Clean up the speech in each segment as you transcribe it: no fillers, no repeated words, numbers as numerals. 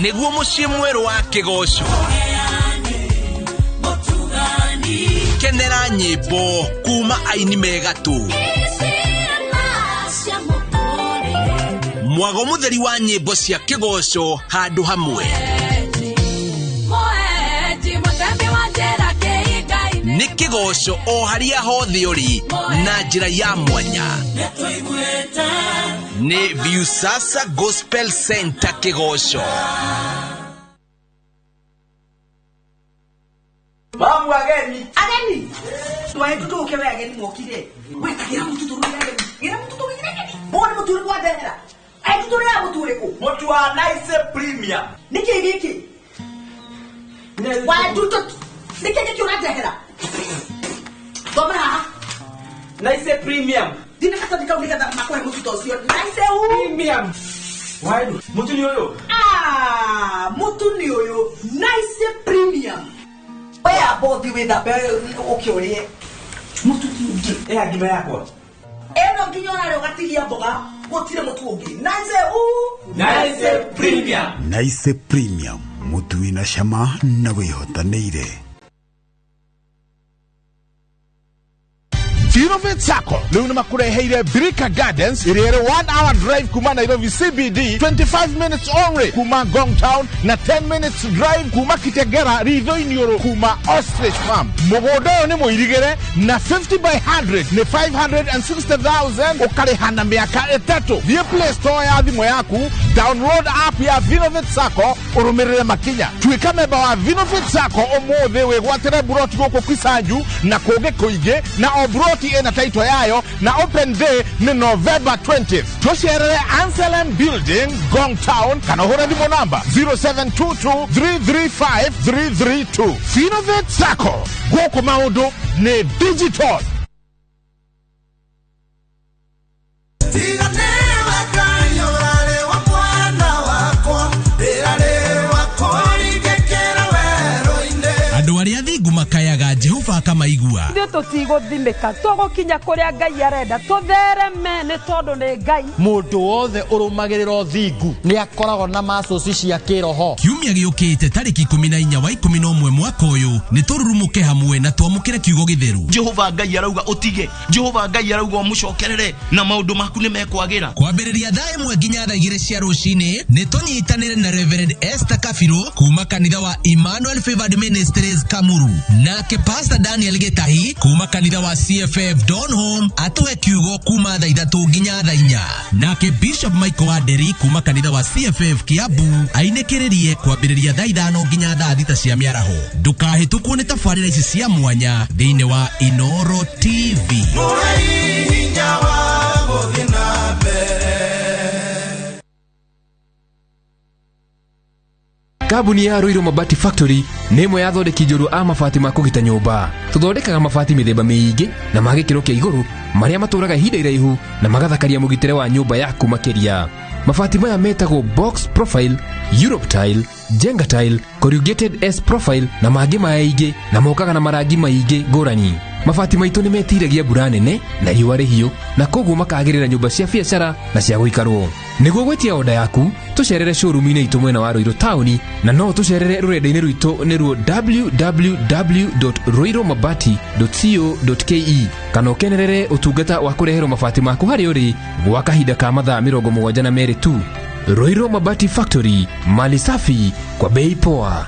Nĩguo mũciĩ mwerũ wa kĩgoco. Kenera nyĩmbo kuma aini megatũ. Mwago mũtheri wa nyĩmbo cia kĩgoco handũ hamwe. Nĩ kĩgoco o harĩa hothe ũrĩ na njĩra ya mwanya. Nĩ Viusasa Gospel Center kĩgoco. Mamu ageni. Ageni. Twae tutuke we ageni mokire. We kagira mutu turu ageni. Gira mutu turu ageni. Bora mutu uri kwa dera. Ai mutu uri mutu uri ku. Mutu wa Nice Premium. Niki giki. Wa tutu. Niki giki uradehera. Toma. Nice Premium. Dina kata dika unika da makwa mutu tosio. Nice Premium. Why do? Mutu ni oyo. Ah, mutu ni oyo. Nice Premium. Wea body with a ukiurie. Mutu ti ungi. Eh ngima yakwa. Eno nginya urare ugatigia mboga gutire mutu ungi. Nice u. Nice Premium. Nice Premium. Mutu wina cama na wihotanĩire. Finovate Sacco rĩu nĩ makũreheire Birika Gardens ĩrĩa ĩrĩ 1 hour drive kuma Nairobi CBD, 25 minutes only kuma Ngong Town na 10 minutes drive kuma Kitegera ritho-inĩ ũrũ kuma Ostrich Farm. Mũgũnda ũyũ nĩ mũirigĩre na 50 by 100 nĩ 560,000 ũkarĩha na mĩaka 3. Thiĩ Play Store ya thimũ yaku, download app ya Finovate Sacco ũrũmĩrĩre makinya. Tuĩka memba wa Finovate Sacco ũmũthĩ wĩgwatĩre buroti gũkũ Kisanju na kũngĩ kũingĩ na o buroti ina title yayo na open day ni November 20th. Tucerere Anselm Building, Ngong Town, kana ũhũre thimũ namba 0722 335 332. Finovate Sacco, gũkũ maũndũ nĩ digital. Andũ arĩa athingu makayaga Jehova akamaigua. Ithuĩ tũtigũthimĩka, tũgũkinya kũrĩa Ngai arenda, tũthereme nĩ tondũ nĩ Ngai. Mũndũ wothe ũrũmagĩrĩra ũthingu nĩ akoragwo na macoci cia kĩroho. Kiumia gĩũkĩte tarĩki 14 wa 11 mwaka ũyũ nĩ tũrurumũke hamwe na twamũkĩre kiugo gĩtheru. Jehova Ngai arauga ũtige, Jehova Ngai arauga ũmũcokerere na maũndũ maku nĩ mekwagĩra. Kwambĩrĩria thaa 1 nginya thaa 2 cia rũcinĩ nĩ tũnyitanĩre na Reverend Esther Kabirũ kuma kanitha wa Emmanuel Favored Ministries Kamuru, nake Pastor Daniel Gitahi kuma kanitha wa CFF Donholm atuhe kiugo kuma thaa 3 nginya thaa 4, nake Bishop Michael Wanderi kuma kanitha wa CFF Kiambu ainĩkĩrĩrie kwambĩrĩria thaa 5 nginya thaa 6 cia mĩaraho. Ndũkahĩtũkwo nĩ tabarĩra ici cia mwanya thĩinĩ wa Inoro TV. Kambuni ya Ruiru Mabati Factory nĩ ĩmwe ya athondeki njorua a mabati ma kũgita nyũmba. Tũthondekaga mabati mĩthemba mĩingĩ na ma gĩkĩro kĩa igũrũ marĩa matũraga ihinda iraihu na magathakaria mũgitĩre wa nyũmba yaku makĩria. Mabati maya metagwo box profile, Europe tile, Jenga tile, corrugated S profile na mangĩ maingĩ na mokaga na marangi maingĩ ngũrani. Mabati maitũ nĩ metiragia mbura nene na riũa rĩhiũ na koguo makagĩrĩra nyũmba cia biacara na cia gũikarwo. Nĩguo gwĩtia oda yaku tũcerere showroom-inĩ itũ mwena wa Ruiru taũni na no tũcerere rũrenda-inĩ rwitũ nĩruo www.ruirumabati.co.ke kana ũkenerere ũtungata wa kũreherwo mabati maku harĩa ũrĩ gwa kahinda ka mathaa 72 tu. Ruiru Mabati Factory, mali safi kwa bei poa.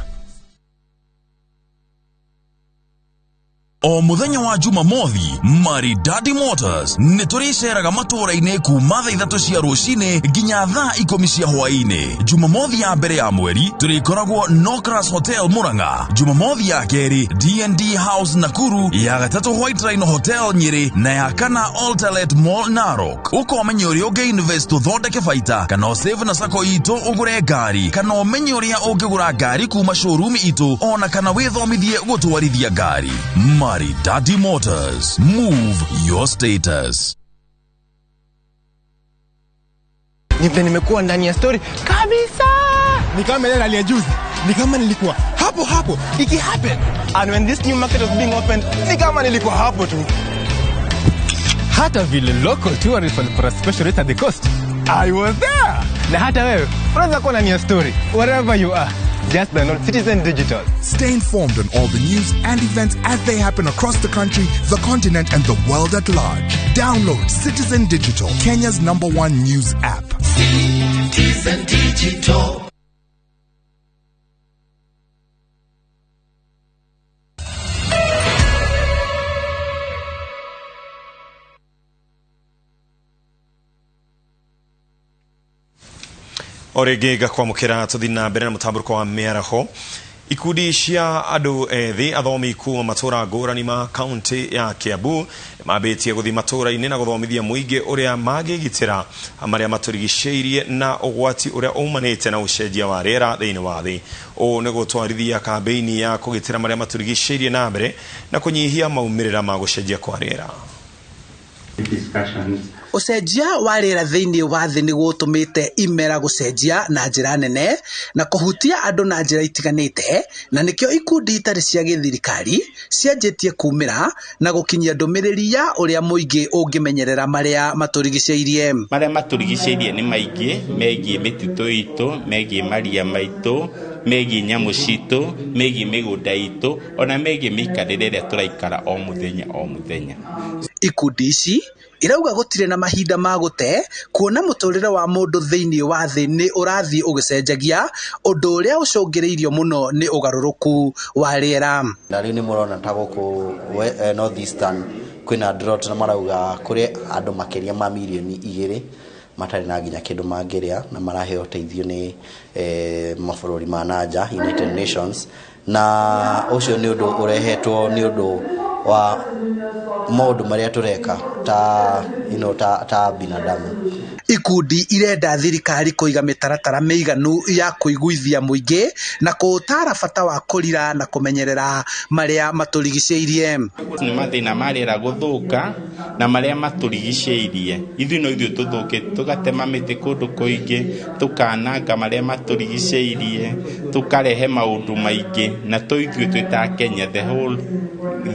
O muthenya wa Jumamothi, Maridadi Motors nĩ tũrĩceraga matũũra-inĩ kuma thaa 3 cia rũcinĩ nginya thaa 10 cia hwaĩ-inĩ. Jumamothi ya mbere ya mweri tũrĩkoragwo Nocras Hotel Murang'a, Jumamothi ya kerĩ D&D House Nakuru, ya gatatũ White Rhino Hotel Nyeri na ya kana Alterlet Mall Narok. Ũkomenya ũrĩa ũngĩ invest ũthondeke baita kana ũsave na sacco itũ ũgũre ngari kana ũmenye ũrĩa ũngĩgũra ngari kuma showroom itũ ona kana wĩthomithie gũtwarithia ngari. Maridadi Motors. Move your status. Nipe nimekuwa ndani ya story kabisa. Ni kama ile rally ya juzi. Ni kama nilikuwa hapo hapo. Iki happen. And when this new market was being opened, ni kama nilikuwa hapo tu. Hata vile local tourists walipata special rate at the coast. I was there. Na hata wewe unaweza kuwa ndani ya story wherever you are. Just download Citizen Digital. Stay informed on all the news and events as they happen across the country, the continent, and the world at large. Download Citizen Digital, Kenya's number one news app. Citizen Digital. O rĩngĩ ngakwamũkĩra tũthiĩ na mbere na mũtambũrũko wa mĩaraho. Ikundi cia andũ ethĩ athomi kuma matũra ngũrani ma kaunti ya Kiambu mambĩtie gũthiĩ matũra-inĩ na gũthomithia mũingĩ ũrĩa mangĩgitĩra marĩa matũrigicĩirie na ũgwati ũrĩa umanĩte na ũcenjia wa rĩera thĩinĩ wa thĩ. Ũũ nĩ gũtwarithia kambĩini ya kũgitĩra marĩa matũrigicĩirie na mbere na kũnyihia maumĩrĩra ma gũcenjia kwa rĩera. Ũcenjia wa rĩera thĩinĩ wa thĩ nĩ gũtũmĩte imera gũcenjia na njĩra nene na kũhutia andũ na njĩra itiganĩte, na nĩkĩo ikundi itarĩ cia gĩthirikari cianjĩtie kumĩra na gũkinyia ndũmĩrĩri ya ũrĩa mũingĩ ũngĩmenyerera marĩa matũrigicĩirie. Marĩa matũrigicĩirie nĩ maingĩ, megiĩ mĩtitũ itũ, megiĩ maria maitũ, megiĩ nyamũ citũ, megiĩ mĩgũnda itũ, ona megiĩ mĩikarĩre ĩrĩa tũraikara o mũthenya o mũthenya. Ikundi ici irauga gũtirĩ na mahinda ma gũte, kuona mũtũrĩre wa mũndũ thĩinĩ wa thĩ nĩ ũrathiĩ ũgĩcenjagia, ũndũ ũrĩa ũcũngĩrĩirio mũno nĩ ũgarũrũku wa rĩera. Na rĩu nĩ mũrona ta gũkũ North Eastern kwĩna drought na marauga kũrĩ andũ makĩria ma mirioni 2 matarĩ na nginya kĩndũ mangĩrĩa na maraheo ũteithio nĩ mabũrũri ma nanja, United Nations, na ũcio nĩ ũndũ ũrehetwo nĩ ũndũ wa maũndũ marĩa tũreka ta ta binadamu. Ikundi irenda thirikari kũiga mĩtaratara mĩiganu ya kũiguithia mũingĩ na kũũtara bata wa kũrira na kũmenyerera marĩa matũrigicĩirie. Nĩ mathĩna ma rĩera gũthũka na marĩa matũrigicĩirie. Ithuĩ no ithuĩ tũthũkĩte, tũgatema mĩtĩ kũndũ kũingĩ, tũkananga marĩa matũrigicĩirie, tũkarehe maũndũ maingĩ, na to ithuĩ twĩ ta Kenya, the whole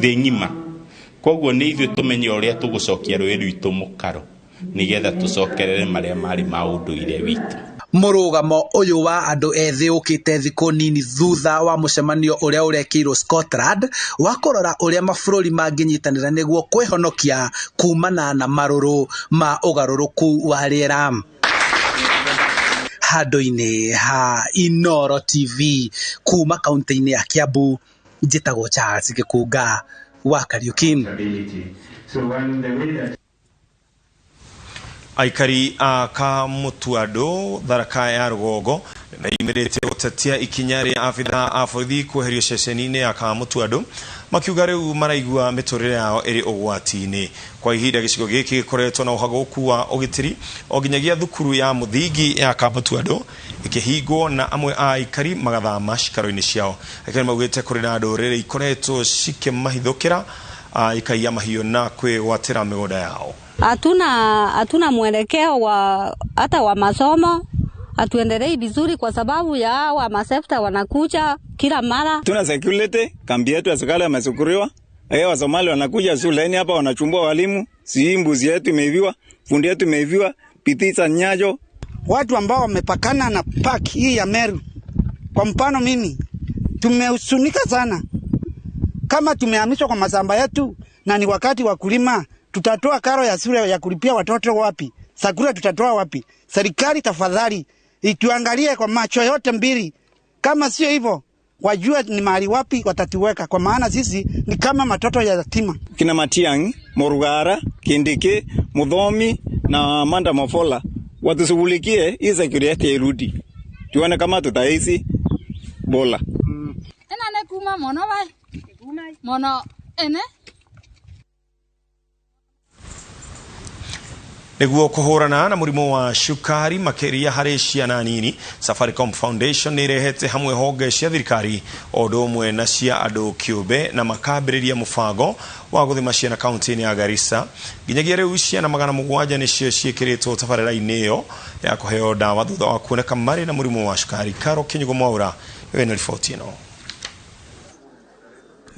thĩ ng'ima. Koguo nĩ ithuĩ tũmenye ũrĩa tũgũcokia rũĩ rwitũ mũkaro nĩgetha tũcokerere marĩa marĩ ma ũndũire witũ. Mũrũgamo ũyũ wa andũ ethĩ ũkĩte thikũ nini thutha wa mũcemanio ũrĩa ũrekĩirwo Scotland wa kũrora ũrĩa mabũrũri mangĩnyitanĩra nĩguo kwĩhonokia kumana na marũrũ ma ũgarũrũku wa rĩera. Handũ-inĩ ha Inooro TV kuma kaunti-inĩ ya Kiambu, njĩtagwo Charles Gĩkunga wa Kariuki. Aikari a Kamutuandu Tharaka ya Rũgongo nĩmeyumĩrĩtie gũtetia ikinya rĩa abithaa a borithi kweherio ceceni-inĩ ya Kamutuandu, makiuga rĩu maraigua mĩtũrĩre yao ĩrĩ ũgwati-inĩ. Kwa ihinda gĩcigo gĩkĩ gĩkoretwo na ũhagũku wa ũgitĩri o nginyagia thukuru ya mũthingi ya Kamutuandu ĩkĩhingwo na amwe a aikari magathama cikaro-inĩ ciao. Aikari maugĩte kũrĩ na ndũrĩrĩ ikoretwo cikĩmahithũkĩra ikaiya mahiũ na kwĩgwatĩra mĩgũnda yao. Hatuna mwelekeo wa hata wa masomo, hatuendelei vizuri kwa sababu ya hawa masefta wanakuja kila mara. Tuna security, kambi yetu ya serikali wamesukuriwa. Wa Somali wanakuja shuleni hapa wanachumbua walimu, si mbuzi yetu imeiviwa, fundi yetu imeiviwa, pitisa nyajo. Watu ambao wamepakana na park hii ya Meru. Kwa mfano mimi tumehusunika sana. Kama tumehamishwa kwa mashamba yetu na ni wakati wa kulima, tutatoa karo ya shule ya kulipia watoto wapi? Sakura tutatoa wapi? Serikali tafadhali ituangalie kwa macho yote mbili. Kama sio hivyo, wajue ni mahali wapi watatuweka, kwa maana sisi ni kama matoto ya yatima. Kina Matiang'i, Murugara, Kindiki, Muthomi na Amanda Mafola watushughulikie hii security irudi. Tuone kama tutaishi bola. Ena ne kuma mono bai. Mono ene. Nĩguo kũhũrana na mũrimũ wa cukari makĩria harĩ ciana nini, Safaricom Foundation nĩ ĩrehete hamwe honge cia thirikari o ũndũ ũmwe na cia andũ kĩũmbe na makambĩrĩria mũbango wa gũthima ciana kaunti-inĩ ya Garissa. Nginyagia rĩu ciana 700 nĩcio ciĩkĩrĩtwo tabarĩra-inĩ ĩyo ya kũheo ndawa thutha wa kuoneka marĩ na mũrimũ wa cukari. Karo Kinyugo Mwaura wĩna riboti ĩno.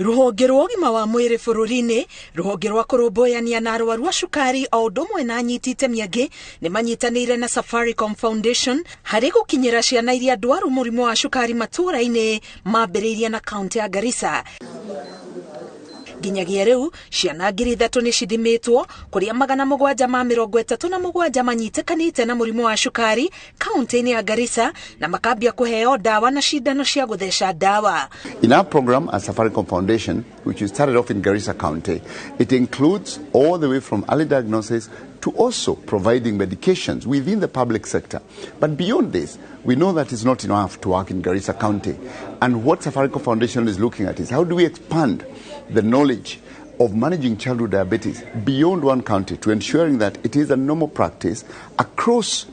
Rũhonge rwa ũgima wa mwĩrĩ bũrũri-inĩ, rũhonge rwa kũrũmbũyania na arwaru a cukari o ũndũ ũmwe na anyiti itemi angĩ nĩ manyitanĩire na Safaricom Foundation harĩ gũkinyĩra ciana iria ndwaru mũrimũ wa cukari matũũra-inĩ mambĩrĩirie na kaunti ya Garissa. Nginyagia rĩu ciana 3,000 nĩ cithimĩtwo kũrĩa 737 manyitĩkanĩte na mũrimũ wa cukari kaunti-inĩ ya Garissa na makambia kũheo ndawa na cindano cia gũtheca ndawa. In our program at Safaricom Foundation, which we started off in Garissa County, it includes all the way from early diagnosis to also providing medications within the public sector. But beyond this, we know that it's not enough to work in Garissa County. And what Safaricom Foundation is looking at is how do we expand the knowledge of managing childhood diabetes beyond one county to ensuring that it is a normal practice across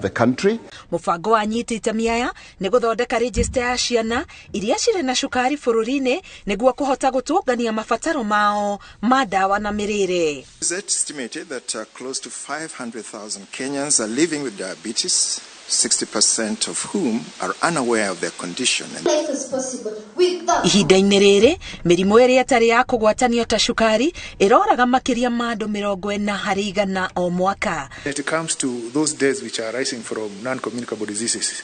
the country. Mũbango wa anyiti itemi aya nĩ gũthondeka register ya ciana iria cirĩ na cukari bũrũri-inĩ nĩguo kũhota gũtũngania mabataro mao ma ndawa na mĩrĩre. It's estimated that close to 500,000 Kenyans are living with diabetes, 60% of whom are unaware of their condition. Ihinda-inĩ rĩrĩ mĩrimũ ĩrĩa ĩtarĩ ya kũgwatanio ta cukari ĩroraga makĩria ma andũ 40 harĩ 100 o mwaka. It comes to those deaths which are arising from non-communicable diseases.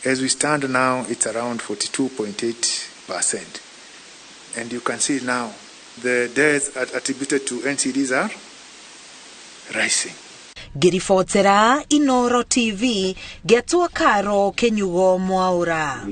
As we stand now, it's around 42.8%. And you can see now the deaths attributed to NCDs are rising. Ngĩribotera Inoro TV ngĩatwo Karo Kĩnyugo Mwaũra.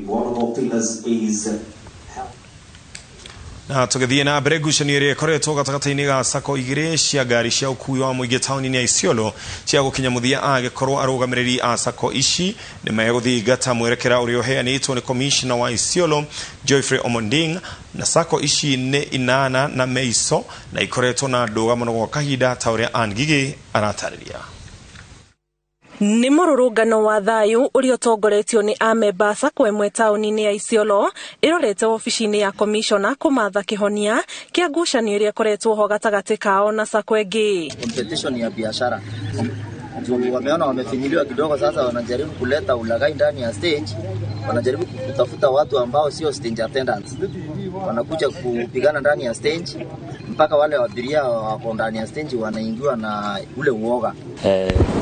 Na tũgĩthiĩ na mbere ngucanio ĩrĩa ĩkoretwo gatagatĩ-inĩ ga sacco igĩrĩ cia ngari cia ũkuui wa mũingĩ taũni-inĩ ya Isiolo cia gũkinya mũthia angĩkorwo arũgamĩrĩri a sacco ici nĩ megũthingata mwerekera ũrĩa ũheanĩtwo nĩ komishona wa Isiolo Geoffrey Omonding, na sacco ici nĩ Inana na Meiso na ikoretwo na ndũgamo gwa kahinda ta ũrĩa Ann Ngigĩ aratarĩria. Nĩ mũrũrũngano wa thayũ ũrĩa ũtongoretio nĩ amemba sacco ĩmwe taũni-inĩ ya Isiolo ĩrorete wabici-inĩ ya komishona kũmatha kĩhonia kĩa ngucanio ĩrĩa ĩkoretwo ho gatagatĩ kao na sacco ĩngĩ. Competition ya biashara juu wameona wamefinyiliwa kidogo, sasa wanajaribu kuleta ulaghai ndani ya stage, wanajaribu kutafuta watu ambao sio stage attendants, wanakuja kupigana ndani ya stage mpaka wale abiria wako ndani ya stage wanaingiwa na ule uoga.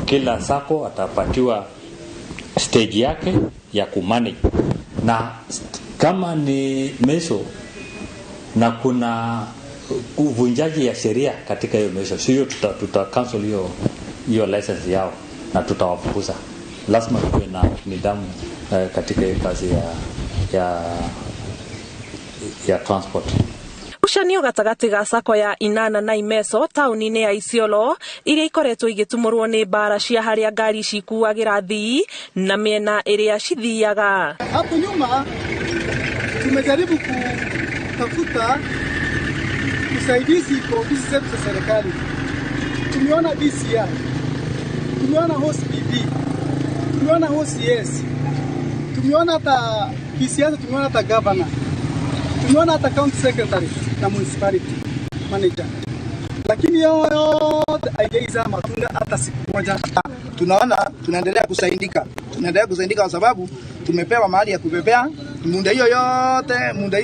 Kila sacco atapatiwa stage yake ya kumanage, na kama ni meso na kuna uvunjaji ya sheria katika hiyo meso, sio tuta cancel hiyo license yao na tutawafukuza. Lazima tuwe na nidhamu katika hiyo kazi ya transport. Ngucanio gatagatĩ ga sacco ya Inana na Imeso taũni-inĩ ya Isiolo iria ikoretwo igĩtumũrwo nĩ mbara cia harĩa ngari cikuagĩra athii na mĩena ĩrĩa cithiaga. Hapo nyuma tumejaribu kutafuta usaidizi kwa ofisi zetu za serikali. Tumeona DCI, tumeona OCPD, tumeona OCS, tumeona hata kisiasa, tumeona hata governor, tumeona hata county secretary na municipality manager, lakini yote haijazaa matunda hata siku moja. Tunaona tunaendelea kusaidika, kwa sababu tumepewa mahali ya kubebea muda hiyo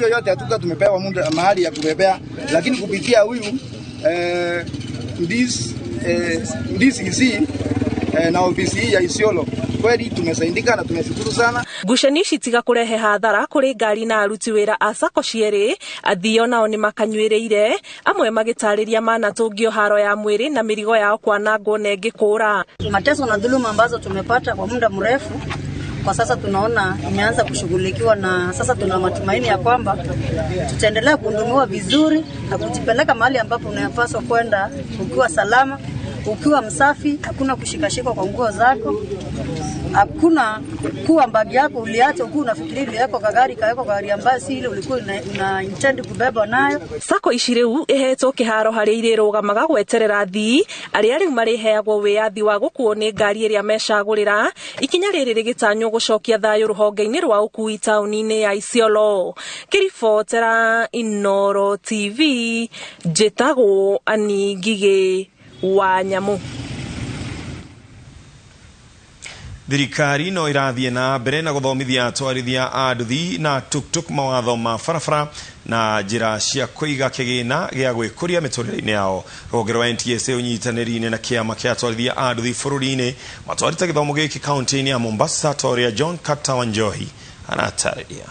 yote hatuka tumepewa muda mahali ya kubebea, lakini kupitia huyu DCC na ofisi ya Isiolo kweli tumesaidika na tumeshukuru sana. Ngucanio ici tiga kurehe hathara kuri ngari na aruti wira a sacco cierĩ, athii onao nĩ makanyuĩrĩire, amwe magĩtarĩria manatũngio haro ya mwĩrĩ na mĩrigo yao kwanangwo na ĩngĩ kũra. Mateso na dhuluma ambazo tumepata kwa muda mrefu kwa sasa tunaona imeanza kushughulikiwa, na sasa tuna matumaini ya kwamba tutaendelea kuhudumiwa vizuri na kujipeleka mahali ambapo unapaswa kwenda ukiwa salama, ukiwa msafi, hakuna kushikashikwa kwa nguo zako, hakuna kuwa bagi yako uliacha ukiwa unafikiria iliwekwa kwa gari, kawekwa kwa gari ambayo si ile ulikuwa una intend kubeba nayo. Sacco ici riu ihetwo kiharo haria irĩrũgamaga gweterera athii arĩa rĩu marĩheagwo wĩyathi wa gũkuo nĩ ngari ĩrĩa mecagũrĩra. Ikinya rĩrĩ rĩgĩtanywo gũcokia thayũ rũhonge-inĩ rwa ũkui taũni-inĩ ya Isiolo. Ngĩribotera Inoro TV, njĩtagwo Annie Ngigĩ wa Nyamũ. Thirikari no irathiĩ na mbere na gũthomithia atwarithia a nduthi na tuktuk mawatho ma barabara na njĩra cia kũiga kĩgĩna gĩa gwĩkũria mĩtũrĩre-inĩ yao. Rũhonge rwa NTSA ũnyitanĩri-inĩ na kĩama kĩa atwarithia a nduthi bũrũri-inĩ matwarĩte gĩthomo gĩkĩ kaunti-inĩ ya Mombasa ta ũrĩa John Carter Wanjohi aratarĩria.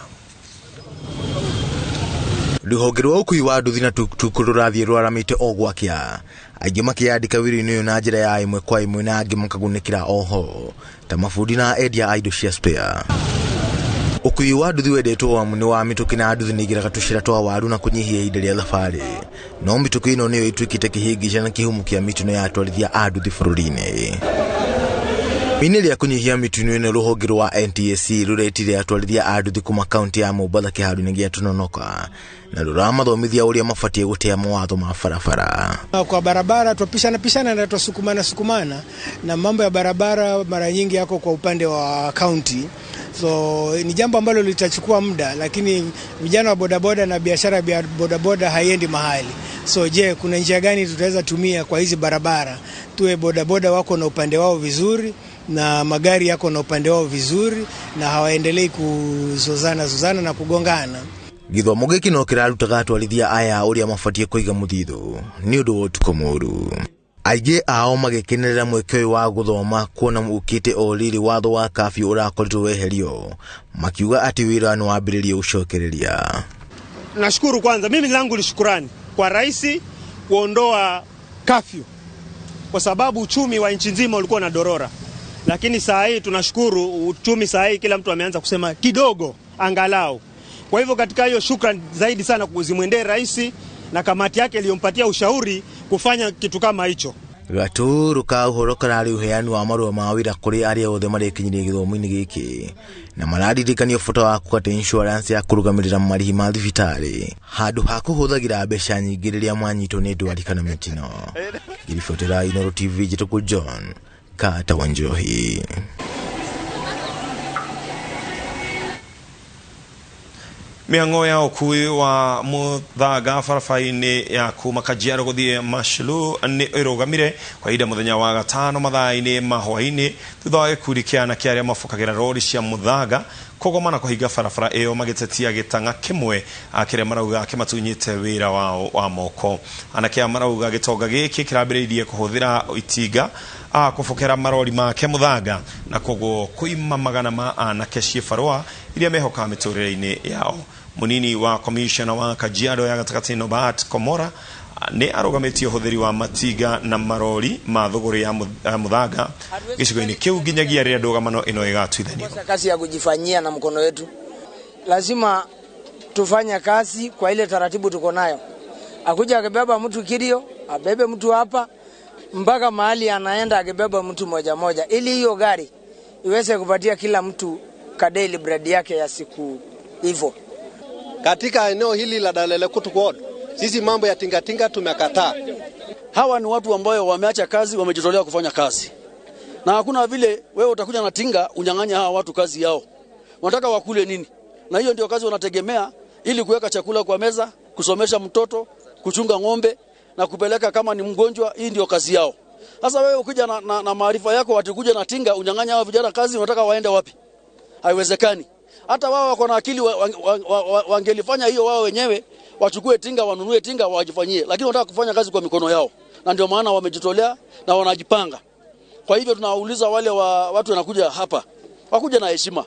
Rũhonge rwa ũkui wa nduthi na tuktuk rũrathiĩ rũaramĩte o gwakĩa, aingĩ makĩyandĩka wĩra-inĩ ũyũ na njĩra ya ĩmwe kwa ĩmwe na angĩ makagunĩkĩra oho ta mabundi na endia a indo cia spare. Ũkui wa nduthi wendetwo amu nĩ wa mĩtũkĩ na nduthi nĩ igĩraga tũcĩra twa waru na kũnyihia ihinda rĩa thabarĩ, no mĩtũkĩ ĩno nĩyo ĩtuĩkĩte kĩhĩngĩca na kĩhumo kĩa mĩtino ya atwarithia a nduthi bũrũri-inĩ. Inĩ rĩa kũnyihia mĩtino ĩno, rũhonge rwa NTSA rũretire atwarithia a nduthi kuma kaunti ya Mombatha kĩharo-inĩ gĩa Tononoka na rũramathomithia ũrĩa mabatiĩ gũtĩa mawatho ma barabara. Kwa barabara twapishana pishana na twasukumana sukumana, na mambo ya barabara mara nyingi yako kwa upande wa county, so ni jambo ambalo litachukua muda, lakini vijana wa bodaboda na biashara ya bodaboda haiendi mahali. So je, kuna njia gani tutaweza tumia kwa hizi barabara tuwe bodaboda wako na upande wao vizuri na magari yako na upande wao vizuri na hawaendelei kuzozana zozana na kugongana. Gĩthomo gĩkĩ no kĩrarutaga atwarithia aya ũrĩa mabatiĩ kũiga mũthithũ nĩ ũndũ wa ũtukũ mũũru. Aingĩ ao magĩkenerera mweke ũyũ wa gũthoma kuona ũkĩte o rĩrĩ watho wa kafyu ũrakoretwo weherio, makiuga atĩ wĩra nĩ wambĩrĩria gũcokereria. Nashukuru kwanza, mimi langu ni shukurani kwa rais kuondoa kafyu kwa sababu uchumi wa nchi nzima ulikuwa na dorora, lakini saa hii tunashukuru uchumi saa hii kila mtu ameanza kusema kidogo angalau. Kwa hivyo katika hiyo shukrani zaidi sana kuzimwendee rais na kamati yake iliyompatia ushauri kufanya kitu kama hicho. Gaturu ka ũhoro kararĩ ũheani wa marũa ma wĩra kũrĩ arĩa othe marekinyirie gĩthomo-inĩ gĩkĩ na mararirikanio bata wa kũgata insurance ya kũrũgamĩrĩra marĩhi ma thibitarĩ handũ ha kũhũthagĩra mbeca nyingĩ rĩrĩa manyitwo nĩ ndwari kana mĩtino. Ngĩribotera Inooro TV, njĩtagwo John Carter Wanjohi. Mĩhang'o ya ũkui wa mũthanga barabara-inĩ ya kuma Kajiado gũthiĩ Mashuru nĩ ĩrũgamire kwa ihinda mũthenya wa gatano mathaa-inĩ ma hwaĩ-inĩ thutha wa gĩkundi kĩa anake arĩa mabokagĩra rori cia mũthanga kũgoma na kũhinga barabara ĩyo magĩtetia gĩtang'a kĩmwe kĩrĩa marauga kĩmatunyĩte wĩra wao wa moko. Anake aya marauga gĩtonga gĩkĩ kĩrambĩrĩirie kũhũthĩra itinga kũbokera marori make mũthanga na koguo kũima magana ma anake ciĩbarũa iria mehokaga mĩtũrĩre-inĩ yao. Munini wa komishona wa Kajiado ya gatagatĩ Norbert Komora nĩ arũgamĩtie ũhũthĩri wa matinga na marori ma thũgũrĩ ya mũthanga gĩcigo-inĩ kĩu nginyagia rĩrĩa ndũgamano ĩno ĩgatuithanio. Kazi ya kujifanyia na mkono wetu, lazima tufanye kazi kwa ile taratibu tuko nayo. Akuja akibeba mtu kilio, abebe mtu hapa mpaka mahali anaenda akibeba mtu moja moja, ili hiyo gari iweze kupatia kila mtu daily bread yake ya siku hivyo. Katika eneo hili la Dalelekutu Ward, sisi mambo ya tingatinga tumekataa. Hawa ni watu ambao wameacha kazi, wamejitolea kufanya kazi. Na hakuna vile wewe utakuja na tinga unyang'anya hawa watu kazi yao. Wanataka wakule nini? Na hiyo ndio kazi wanategemea ili kuweka chakula kwa meza, kusomesha mtoto, kuchunga ng'ombe na kupeleka kama ni mgonjwa. Hii ndio kazi yao. Sasa wewe ukija na maarifa yako watakuja na tinga unyang'anya hawa vijana kazi, unataka waende wapi? Haiwezekani. Hata wao wako na akili, wangelifanya hiyo wao wenyewe, wachukue tinga, wanunue tinga, wajifanyie. Lakini wanataka kufanya kazi kwa mikono yao, na ndio maana wamejitolea na wanajipanga. Kwa hivyo tunawauliza wale watu wanakuja hapa, wakuja na heshima.